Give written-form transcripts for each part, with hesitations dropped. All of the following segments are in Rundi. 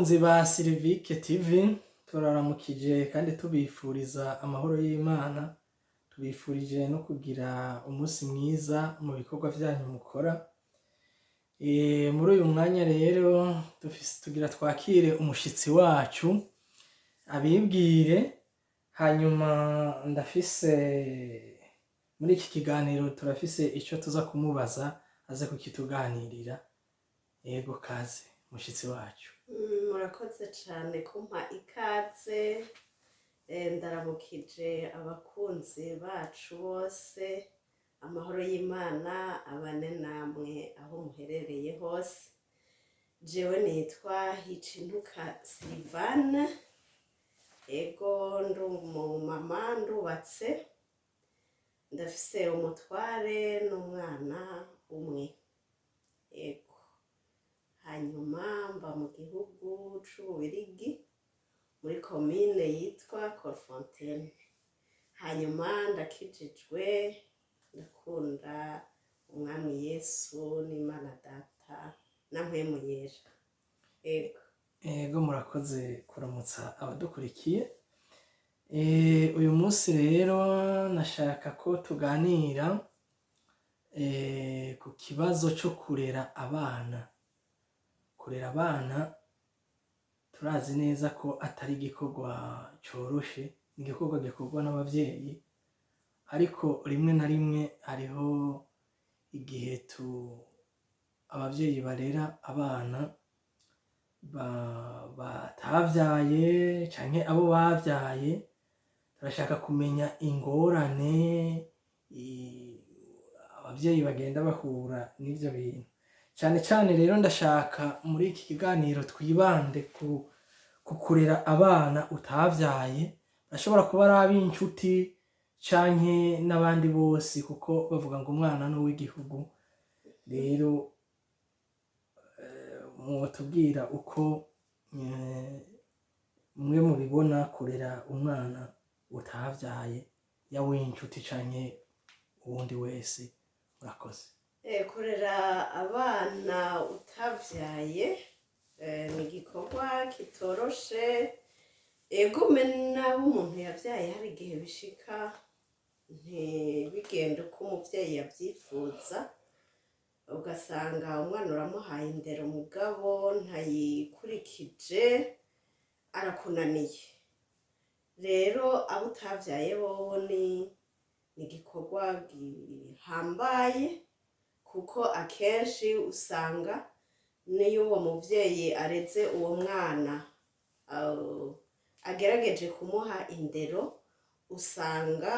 Bakunzi ba Sylvique TV, turaramukije kandi tubifuriza amahoro y'Imana, tubifurije no kugira umunsi mwiza mu bikorwa vyanyu mukora. Muri uyu mwanya rero dufise tugira twakire umushitsi wacu abibwire, hanyuma ndafise muri iki kiganiro turafise ico tuza kumubaza aze kukituganirira. Yego, kaze mushitsi wacu. Murakoze cane kumpa ikaze. Ndaramukije abakunzi bacu bose, amahoro y'Imana abane namwe aho muherereye hose. Jewe nitwa Hicintuka Sylvane. Ego, ndi umumama, ndubatse, ndafise umutware n'umwana umwe. Ego, hanyuma mba mu gihugu c'Ububirigi, muri komine yitwa Colfontaine. Hanyuma ndakijijwe, ndakunda Umwami Yesu n'Imana Data na Mpwemu Yera. Ego. Ego, murakoze kuramutsa abadukurikiye. Uyu munsi rero nashaka ko tuganira ku kibazo co kurera abana. Kurera abana turazi neza ko atari igikorwa coroshe, ni igikorwa gikorwa n'abavyeyi, ariko rimwe na rimwe hariho igihe tu abavyeyi barera abana batavyaye canke abo bavyaye. Turashaka kumenya ingorane abavyeyi bagenda bahura n'ivyo bintu. Cane cane rero ndashaka muri iki kiganiro twibande ku kurera abana utavyaye, bashobora kuba ari ab'incuti canke n'abandi bose, kuko bavuga ngo umwana ni uw'igihugu. Rero mwotubwira uko mwe mubibona, kurera umwana utavyaye, yaba uw'incuti canke uwundi wese. Murakoze. Kurera abana utavyaye ni igikorwa kitoroshe. Egome, n'abo umuntu yavyaye hari igihe bishika ntibigende uko umuvyeyi yavyifuza, ugasanga umwana uramuhaye indero mugabo ntayikurikije, arakunaniye. Rero abo utavyaye bobo ni igikorwa gihambaye, kuko akenshi usanga niyo uwo muvyeyi areze uwo mwana, agerageje kumuha indero, usanga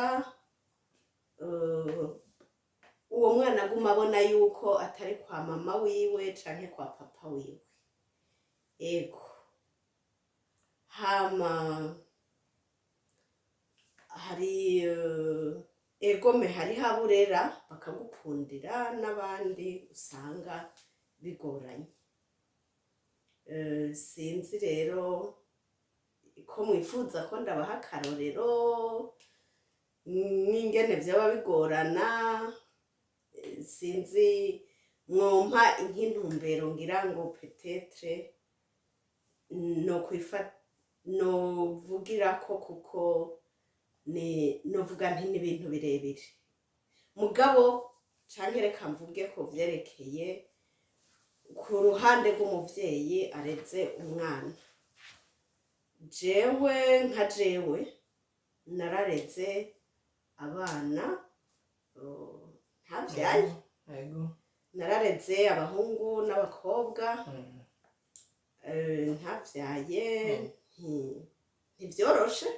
uwo mwana aguma abona yuko atari kwa mama wiwe canke kwa papa wiwe. Ego, hama hari egome, hariho abo urera bakagukundira n'abandi usanga bigoranye. Sinzi rero ko mwifuza ko ndabaha akarorero n'ingene vyaba bigorana. Sinzi, mwompa nk'intumbero, ngira ngo peut-être no kwifa novugirako, kuko ni novuga nti ni ibintu birebire. Mugabo canke reka mvuge ko vyerekeye ku ruhande rw'umuvyeyi areze umwana. Jewe nka jewe narareze abana ntavyaye. Narareze abahungu n'abakobwa ntavyaye. Ntivyoroshe.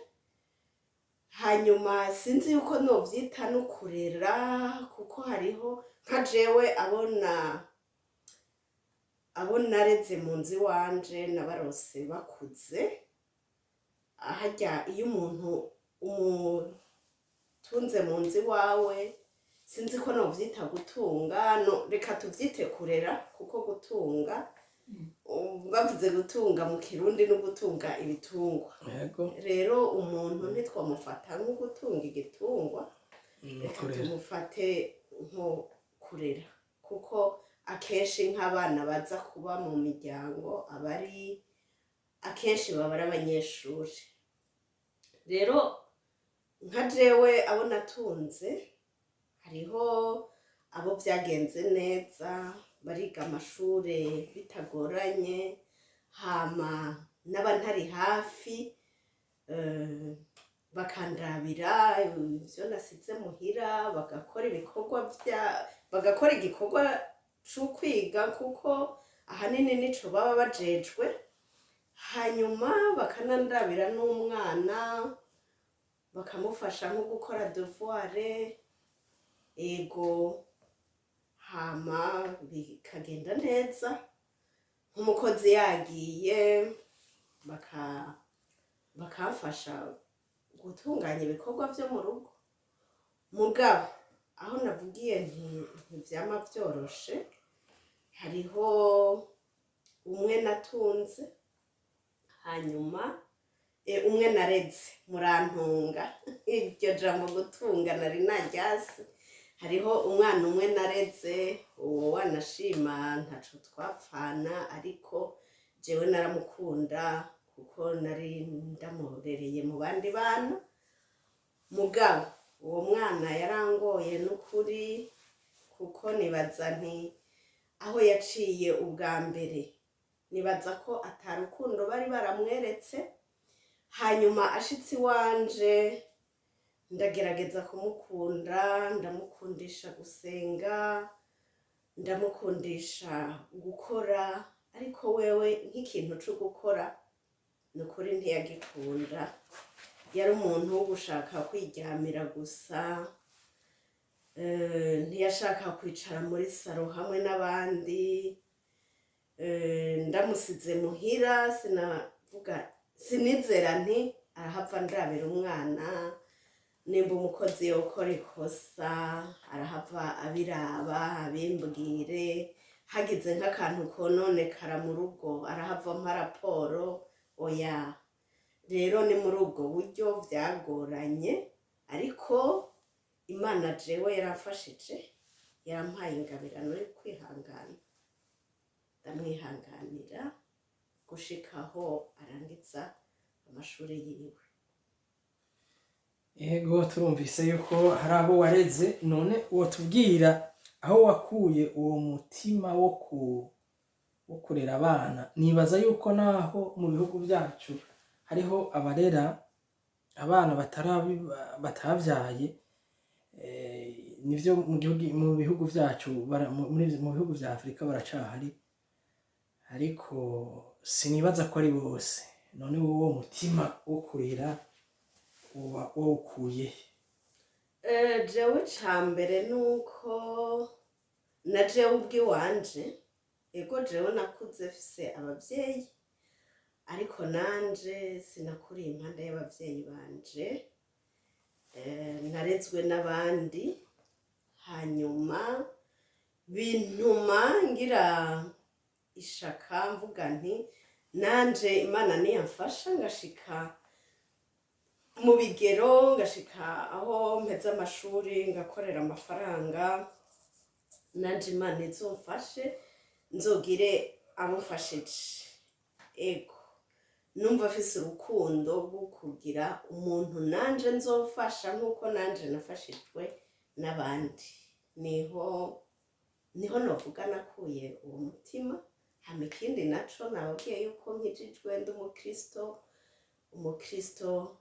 Hanyuma sinzi yuko novyita no kurera, kuko hariho nka jewe abona abo nareze mu nzu iwanje nabarose bakuze. Harya iyo umuntu umutunze mu nzu iwawe, sinzi ko novyita gutunga. No reka tuvyite kurera, kuko gutunga, bavuze gutunga mu Kirundi no gutunga ibitungwa. Rero umuntu ntitwamufata nko gutunga igitungwa. Reka Kurera. tumufate nko kurera, kuko akenshi nk'abana baza kuba mu miryango aba ari Akenshi baba ari abanyeshuri. Rero nka jewe, abo natunze, hariho abo byagenze neza, bariga amashure bitagoranye, hama n'aba ntari hafi bakandabira ivyo nasize muhira, bagakora ibikorwa vya bagakora igikorwa c'ukwiga, kuko ahanini nico baba bajejwe, hanyuma bakanandabira n'umwana, bakamufasha nko gukora devoir. Ego, hama bikagenda neza. Nk'umukozi yagiye, bakamfasha gutunganya ibikorwa vyo mu rugo. Mugabo aho navugiye nti ntivyama vyoroshe, hariho umwe natunze, hanyuma umwe nareze. Murantunga, iryo jambo gutunga nari naryase. Hariho umwana umwe nareze, uwo wanashima ntaco twapfana, ariko jewe naramukunda kuko nari ndamurereye mu bandi bana. Mugabo uwo mwana yarangoye n'ukuri, kuko nibaza nti aho yaciye ubwa mbere, nibaza ko atarukundo bari baramweretse. Hanyuma ashitse iwanje, ndagerageza kumukunda, ndamukundisha gusenga, ndamukundisha gukora, ariko wewe nk'ikintu co gukora ni ukuri ntiyagikunda. Yari umuntu wo gushaka kwiryamira gusa, ntiyashaka kwicara muri salon hamwe n'abandi. Ndamusize muhira, sinavuga, sinizera nti arahava ndabira umwana, nimba umukozi yokora ikosa arahava abiraba abimbwire, hagize nk'akantu kononekara mu rugo arahava ampa raporo. Oya. Rero ni muri ubwo buryo byagoranye, ariko Imana jewe yaramfashije, yarampaye ingabirano yo kwihangana, ndamwihanganira gushikaho arangiza amashuri yiwe. Yego, turumvise yuko hari abo wareze. None wotubwira aho wakuye uwo mutima wo kurera abana? Nibaza yuko naho mu bihugu byacu hariho abarera abana batavyaye, nivyo mu gihugu, mu bihugu vyacu, mu bihugu vya Afurika baracahari, ariko sinibaza ko ari bose. None wowe uwo mutima wo kurera uba wawukuye he? Jewe ca mbere nuko na jewe ubwiwanje, ego, jewe nakuze mfise abavyeyi, ariko nanje sinakuriye impande y'abavyeyi banje. Narezwe n'abandi, hanyuma bintuma ngira ishaka, mvuga nti nanje Imana niyamfasha ngashika mu bigero, ngashika aho mpeze amashuri, ngakorera amafaranga, nanje Imana izomfashe nzogire abo mfashije. Ego, numva afise urukundo rwo kugira umuntu nanje nzofasha nk'uko nanje nafashijwe n'abandi. Niho novuga nakuye uwo mutima. Hama ikindi naco, nababwiye yuko nkijijwe, ndi umukristo. Umukristo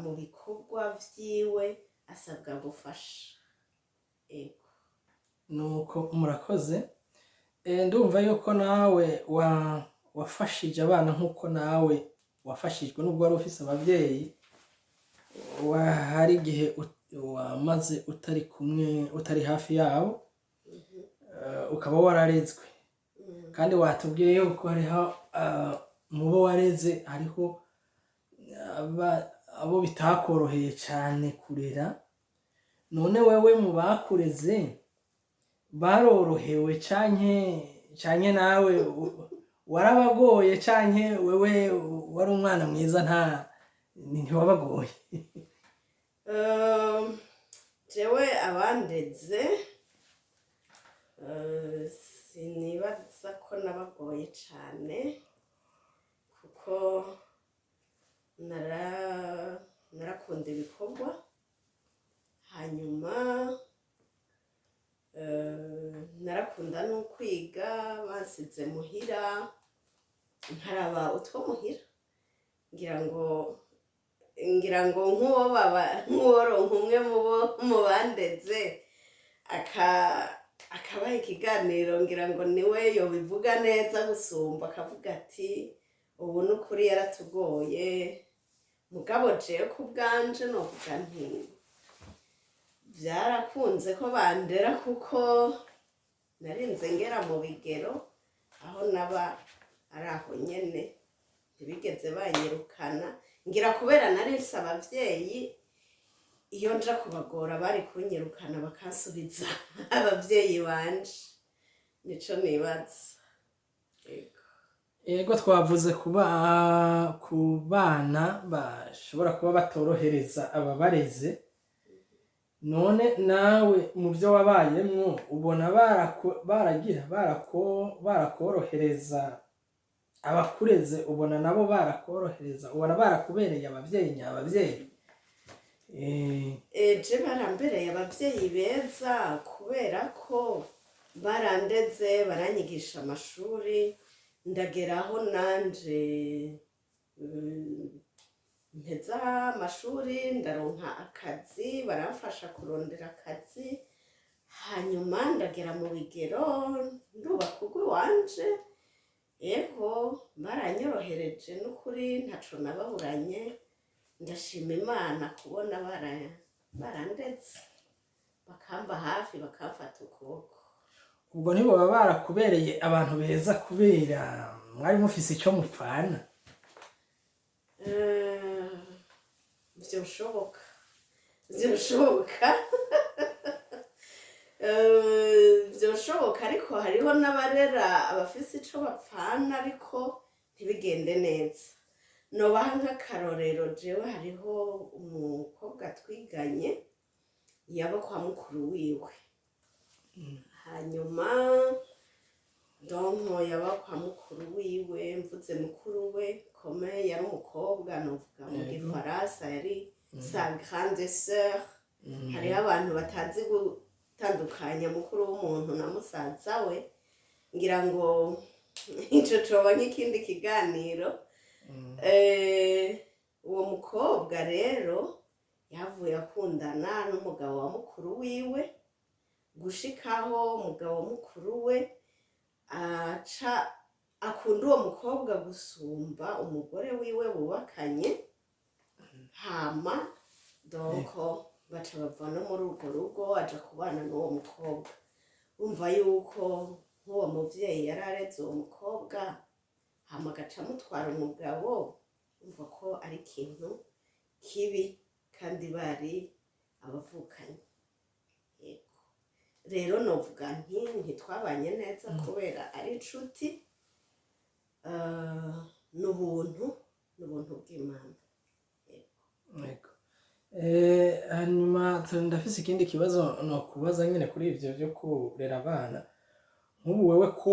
mu bikorwa vyiwe asabwa gufasha. Ego. Nuko murakoze. Ndumva yuko nawe wafashije abana nk'uko nawe wafashijwe, nubwo wari ufise abavyeyi. Hari igihe wamaze utari kumwe, utari hafi yabo, ukaba wararezwe. Kandi watubwiye yuko hariho mu bo wareze hariho abo bitakoroheye cyane kurera. None wewe mu bakureze barorohewe canke nawe warabagoye, canke wewe wari umwana mwiza, ntiwabagoye? Jewe abandeze, sinibaza ko nabagoye cane, kuko Kuko narakunda ibikorwa. Hanyuma narakunda no kwiga. Bansize muhira nkaraba utwo muhira, ngira ngo nk'uwo baba nk'uworonka umwe mu bo mu bandeze akabaha ikiganiro, ngira ngo niwe yobivuga neza gusumba, akavuga ati: "Ubu n'ukuri yaratugoye." Mugabo jewe ku bwanje novuga nti byarakunze ko bandera, kuko narinze ngera mu bigero aho naba ari aho nyene, ntibigeze banyirukana. Ngira kubera nari mfise abavyeyi, iyo nja kubagora bari kunyirukana bakansubiza abavyeyi banje. Nico nibaza. Yego. Ego, twavuze ku bana bashobora kuba batorohereza ababareze. None nawe mu byo wabayemwo ubona baragira barakorohereza abakureze? Ubona nabo barakorohereza? Ubona barakubereye abavyeyi nyabavyeyi? Je barambereye abavyeyi beza, kubera ko barandeze, baranyigisha amashuri, ndageraho nanje mpeza amashuri, ndaronka akazi, baramfasha kurondera akazi. Hanyuma ndagera mu bigero, ndubaka urw'iwanje. Ego, baranyorohereje n'ukuri, ntaco nababuranye. Ndashima Imana kubona barandetse, bakamba hafi, bakamfata ukuboko. Ubwo ntiboba barakubereye abantu beza kubera mwari mufise icyo mupfana? Vyoshoboka, vyoshoboka, vyoshoboka, ariko hariho n'abarera abafise ico bapfana ariko ntibigende neza. Nobaha nk'akarorero: jewe hariho umukobwa twiganye yaba kwa mukuru wiwe. Hanyuma donc yaba kwa mukuru wiwe, mvuze mukuru we, comme yari umukobwa, novuga mu Gifaransa yari sa grande sœur. Hariho abantu batazi gutandukanya mukuru w'umuntu na musaza we. Ngira ngo ico coba nk'ikindi kiganiro. Uwo mukobwa rero yavuye akundana n'umugabo wa mukuru wiwe, gushikaho umugabo wa mukuru we aca akunda uwo mukobwa gusumba umugore wiwe bubakanye. Hama donc baca bava no muri urwo rugo, aja kubana n'uwo mukobwa. Umva yuko nk'uwo muvyeyi yari areze uwo mukobwa, hama agaca amutwara umugabo, umva ko ari ikintu kibi kandi bari abavukanyi. Yego, rero novuga nti ntitwabanye neza kubera ari inshuti. N'ubuntu bw'Imana. Yego. Hanyuma ndafise ikindi kibazo nokubaza nyine kuri ivyo vyo kurera abana. Nk'ubu wewe, ko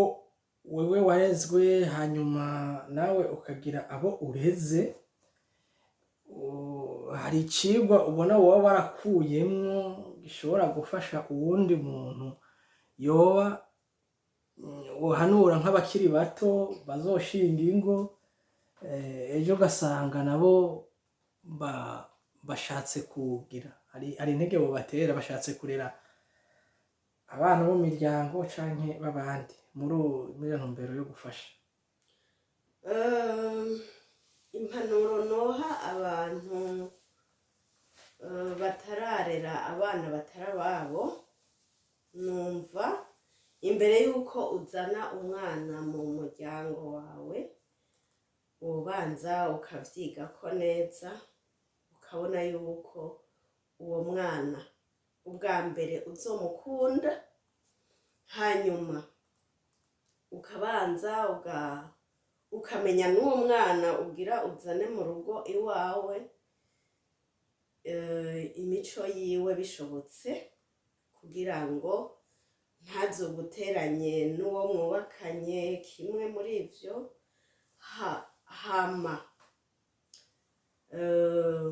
wewe warezwe, hanyuma nawe ukagira abo ureze, hari icigwa ubona woba warakuyemwo gishobora gufasha uwundi muntu yoba wohanura nk'abakiri bato bazoshinga ingo ejo, ugasanga nabo bashatse kugira, hari intege bobatera bashatse kurera abana bo mu miryango canke b'abandi muri iyo ntumbero yo gufasha? Impanuro noha abantu batararera abana batari ababo, numva imbere y'uko uzana umwana mu muryango wawe, ubanza ukavyigako neza, ukabona yuko uwo mwana ubwa mbere uzomukunda. Hanyuma ukabanza ukamenya n'uwo mwana ugira uzane mu rugo iwawe, imico yiwe bishobotse, kugira ngo ntazoguteranye n'uwo mwubakanye. Kimwe muri ivyo. Hama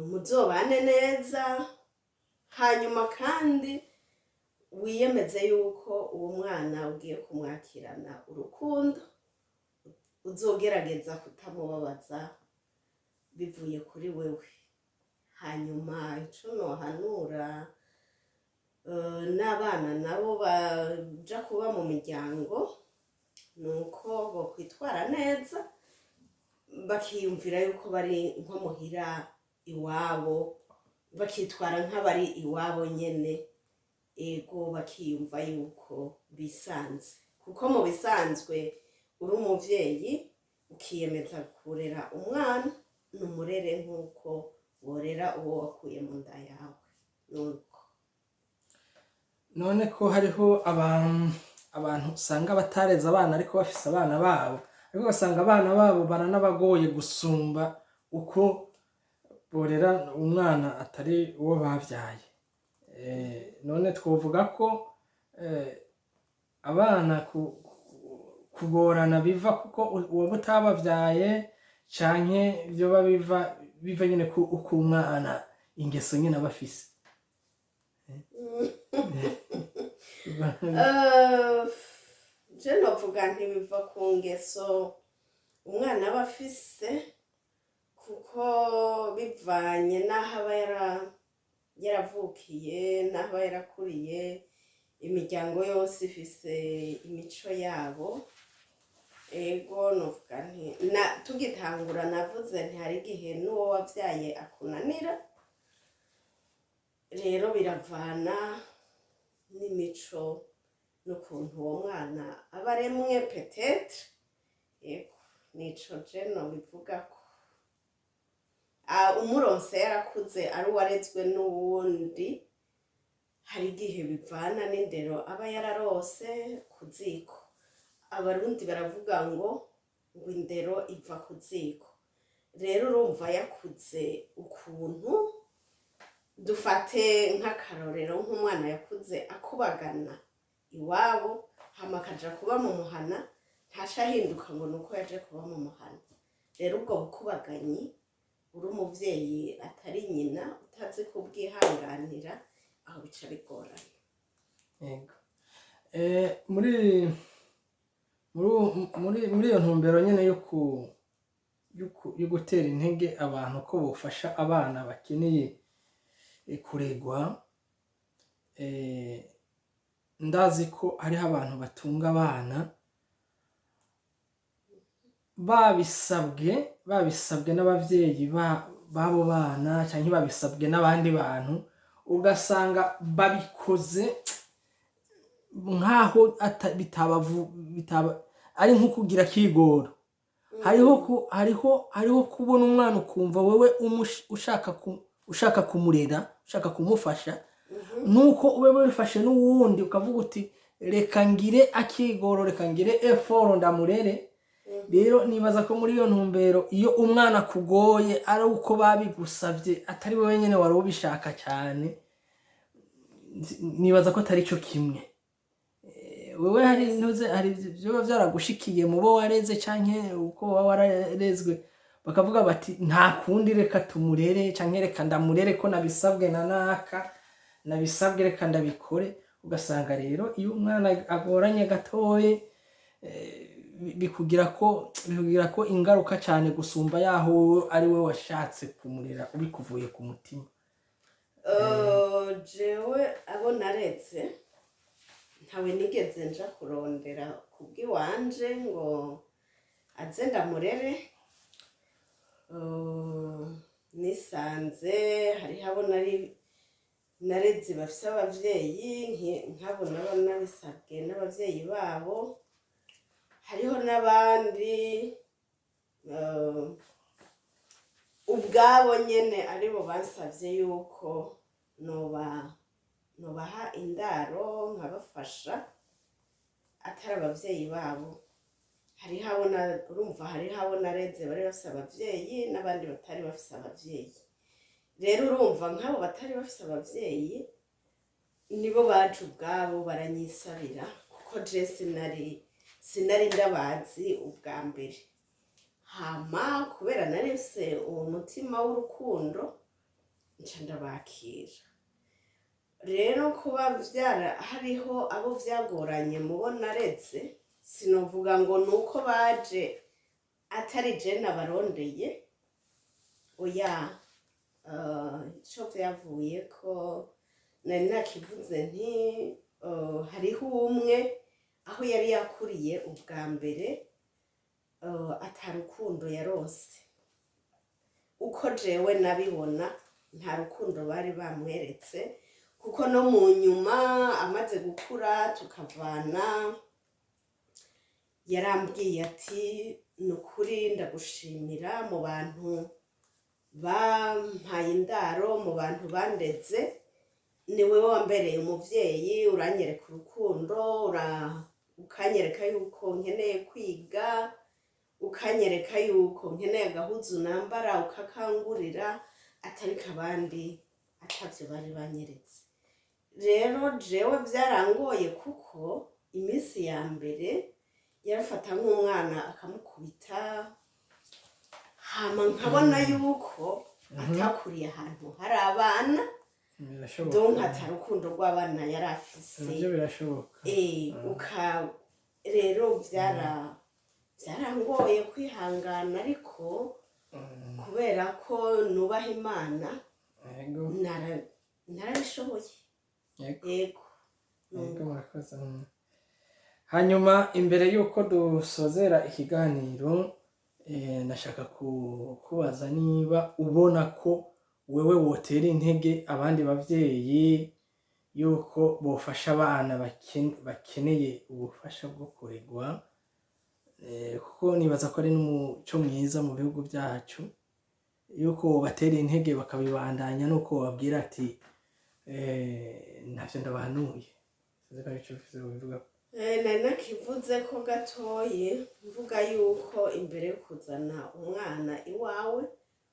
muzobane neza. Hanyuma kandi wiyemeze yuko uwo mwana ugiye kumwakirana urukundo, uzogerageza kutamubabaza bivuye kuri wewe. Hanyuma ico nohanura n'abana nabo baja kuba mu miryango ni uko bokwitwara neza, bakiyumvira yuko bari nko muhira iwabo, bakitwara nk'abari iwabo nyene. Ego, bakiyumva yuko bisanze, kuko mu bisanzwe uri umuvyeyi ukiyemeza kurera umwana, numurere nk'uko worera uwo wakuye mu nda yawe, nuko. None ko hariho abantu usanga batareze abana ariko bafise abana babo, ariko ugasanga abana babo baranabagoye gusumba uko borera umwana atari uwo bavyaye. None twovuga ko abana kugorana biva kuko uwo utabavyaye, canke vyoba biva nyene ku umwana ingeso nyene aba afise? Je novuga ntibiva ku ngeso umwana aba afise, kuko bivanye n'aho aba yaravukiye n'aho aba yarakuriye. Imiryango yose ifise imico yabo. Ego, novuga nti na tugitangura navuze nti hari igihe n'uwo wavyaye akunanira. Rero biravana n'imico n'ukuntu uwo mwana aba aremwe, peut-être. Yego, nico je nobivugako. Umuronse yarakuze ari uwarezwe n'uwundi, hari igihe bivana n'indero aba yararose ku ziko. Abarundi baravuga ngo indero iva ku ziko. Rero urumva yakuze ukuntu, dufate nk'akarorero, nk'umwana yakuze akubagana iwabo, hama akaja kuba mu muhana, ntaca ahinduka ngo nuko yaje kuba mu muhana. Rero ubwo bukubaganyi, uri umuvyeyi atari nyina, utazi kubwihanganira, aho bica bigorana. Yego. Muri iyo ntumbero nyene yo gutera intege abantu ko bofasha abana bakeneye kuregwa, ndazi ko hariho abantu batunga abana babisabwe n'abavyeyi b'abo bana canke babisabwe n'abandi bantu, ugasanga babikoze nk'aho bitaba ari nko kugira kigoro. Hariho kubona umwana ukumva wewe ushaka kumurera, ushaka kumufasha, nuko ube wifashe n'uwundi ukavuga uti reka ngire akigoro, reka ngire effort ndamurere. Rero nibaza ko muri iyo ntumbero, iyo umwana akugoye ari uko babigusavye, atari wowe nyene wari ubishaka cyane, nibaza ko atari cyo kimwe. Wewe hari ntuze hari vyoba vyaragushikiye mu bo wareze canke uko waba wararezwe, bakavuga bati nta kundi, reka tumurere, canke reka ndamurere ko nabisabwe na naka, nabisabwe, reka ndabikore? Ugasanga rero iyo umwana agoranye gatoye, bikugira ko ingaruka cyane gusumba yaho wowe ari we washatse kumurera ubikuvuye ku mutima. Jewe abo naretse ntawe nigeze nja kurondera kubw'iwanje ngo aze ndamurere. Nisanze hariho abo nari nareze bafise abavyeyi, nk'abo nabo nabisabwe n'abavyeyi babo. Hariho n'abandi ubwabo nyene aribo bansavye yuko nobaha indaro nkabafasha, atari abavyeyi babo. Hariho abo urumva hariho abo nareze bari bafise abavyeyi n'abandi batari bafise abavyeyi. Rero urumva nk'abo batari bafise abavyeyi nibo baje ubwabo baranyisabira, kuko je sinari ndabazi ubwa mbere. Hama kubera narese uwo mutima w'urukundo, nca ndabakira. Rero kuba vyara hariho abo vyagoranye mubo nareze, sinovuga ngo ni uko baje atari je nabarondeye, oya. Ico vyavuye ko nari nakivuze nti hariho umwe aho yari yakuriye ubwa mbere, ata rukundo yaronse. Uko jewe nabibona, nta rukundo bari bamweretse, kuko no mu nyuma amaze gukura tukavana, yarambwiye ati: "Ni ukuri ndagushimira, mu bantu bampaye indaro, mu bantu bandeze, ni wowe wambereye umuvyeyi, uranyereka urukundo, ukanyereka yuko nkeneye kwiga, ukanyereka yuko nkeneye agahuzu nambara ukakangurira, atariko abandi atavyo bari banyeretse." Rero jewe vyarangoye, kuko iminsi ya mbere yarafata nk'umwana akamukubita, hama nkabona yuko atakuriye ahantu hari abana. Birashoboka. Donc ata rukundo rw'abana yari afise. Nabyo birashoboka. Uka rero byarangoye kwihangana, ariko kubera ko nubaha Imana, narabishoboye. Yego. Yego, murakoze. Hanyuma imbere y'uko dusozera ikiganiro, nashaka kubaza niba ubona ko wewe wotera intege abandi bavyeyi yuko bofasha abana bakeneye ubufasha bwo kuregwa, kuko nibaza ko ari n'umuco mwiza mu bihugu byacu, yuko wobatera intege bakabibandanya, nuko wobabwira ati ntavyo ndabahanuye. Sinzi ko arico ufise ubivugako. Nari nakivuze ko gatoyi, mvuga yuko imbere yo kuzana umwana iwawe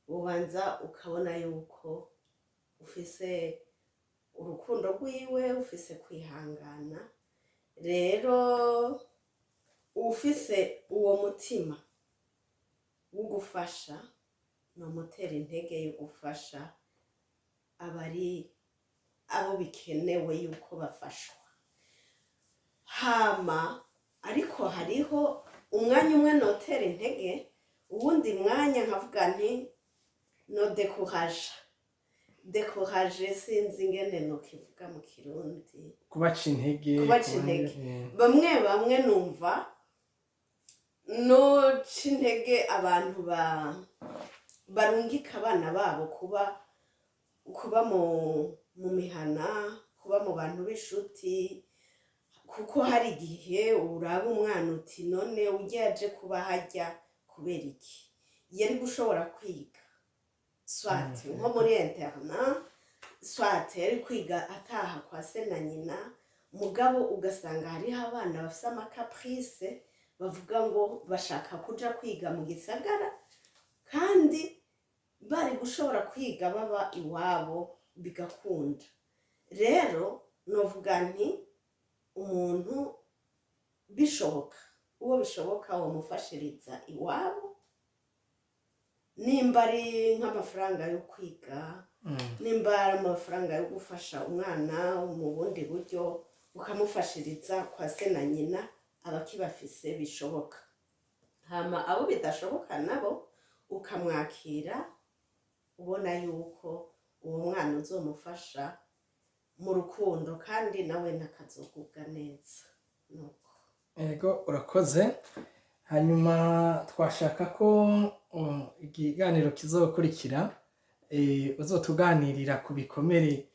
ubanza ukabona yuko ufise urukundo rwiwe, ufise kwihangana. Rero ufise uwo mutima wo gufasha, nomutera intege yo gufasha abari abo bikenewe yuko bafashwa. Hama ariko hariho umwanya umwe notera intege, uwundi mwanya nkavuga nti no décourager, sinzi ingene nokivuga mu Kirundi. Kubaca intege. Kubaca intege. Bamwe bamwe numva noca intege abantu barungika abana babo kuba mu mihana, kuba mu bantu b'inshuti, kuko hari igihe uraba umwana uti: "None ujya yaje kuba hajya kubera iki? Yari gushobora kwiga soit nko muri internat, soit yari kwiga ataha kwa se na nyina." Mugabo ugasanga hariho abana bafise ama caprices, bavuga ngo bashaka kuja kwiga mu gisagara kandi bari gushobora kwiga baba iwabo bigakunda. Rero novuga nti umuntu bishoboka, uwo bishoboka wamufashiriza iwabo, nimba ari nk'amafaranga yo kwiga, nimba ari amafaranga yo gufasha umwana mu bundi buryo, ukamufashiriza kwa se na nyina abakibafise bishoboka. Hama abo bidashoboka nabo ukamwakira ubona yuko uwo mwana uzomufasha mu rukundo, kandi nawe nakazogubwa neza nuko. Ego, urakoze. Hanyuma twashaka ko ikiganiro kizokurikira uzotuganirira ku bikomere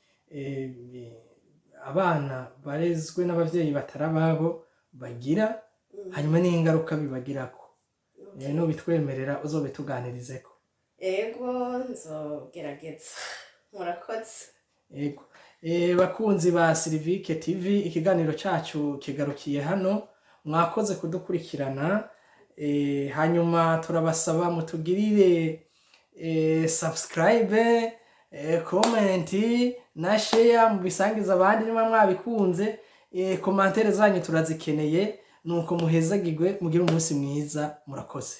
abana barezwe n'abavyeyi batari ababo bagira, hanyuma n'ingaruka bibagirako. Nubitwemerera uzobituganirizeko. Ego, nzogerageza, murakoze. Ego. Bakunzi ba Silivike TV, ikiganiro cacu kigarukiye hano. Mwakoze kudukurikirana. Hanyuma turabasaba mutugirire subscribe, comment na share, mubisangiza abandi niba mwabikunze. Commentaires zanyu turazikeneye. Nuko muhezagirwe, mugire umunsi mwiza, murakoze.